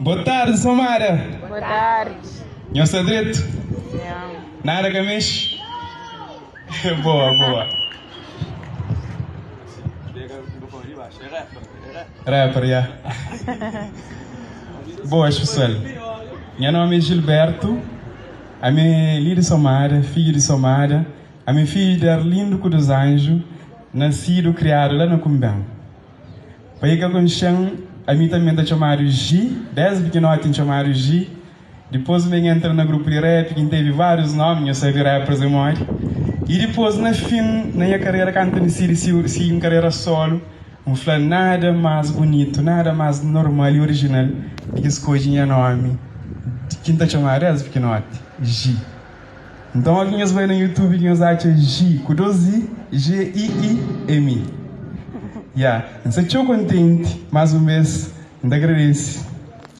Boa tarde, Somada. Boa tarde. Nhos sta dretu? Sim. Nada ka mexe? Boa, boa. Rapper, yeah. Boas, pessoal. Nha nome é Gilberto. Ami é li di Somada, fidju di Somada. Ami é fidju di Arlindo ku dos Anjo, nasidu, kriadu la na Kunben. Pa e ka konxe-m, ami tanbe N ta txomadu Gi, desdi pikinoti N txomadu Gi. Dipôs N ben entra na grupu di rap ki N tevi várius nómi, nhos sabe rappers é modi. I dipôs na fin, na nha karera kantu N disidi sigi un karera solu, N fla nada más bunitu, nada más normal i orijinal di ki skodje nha nómi ki N ta txomadu desdi pikinoti, Gi. Nton óki nhos bai na YouTube ki nhos atxa Gi ku 2 i, G-I-I, é mi. Ya, N sta txeu kontenti, más un bês N ta agradese.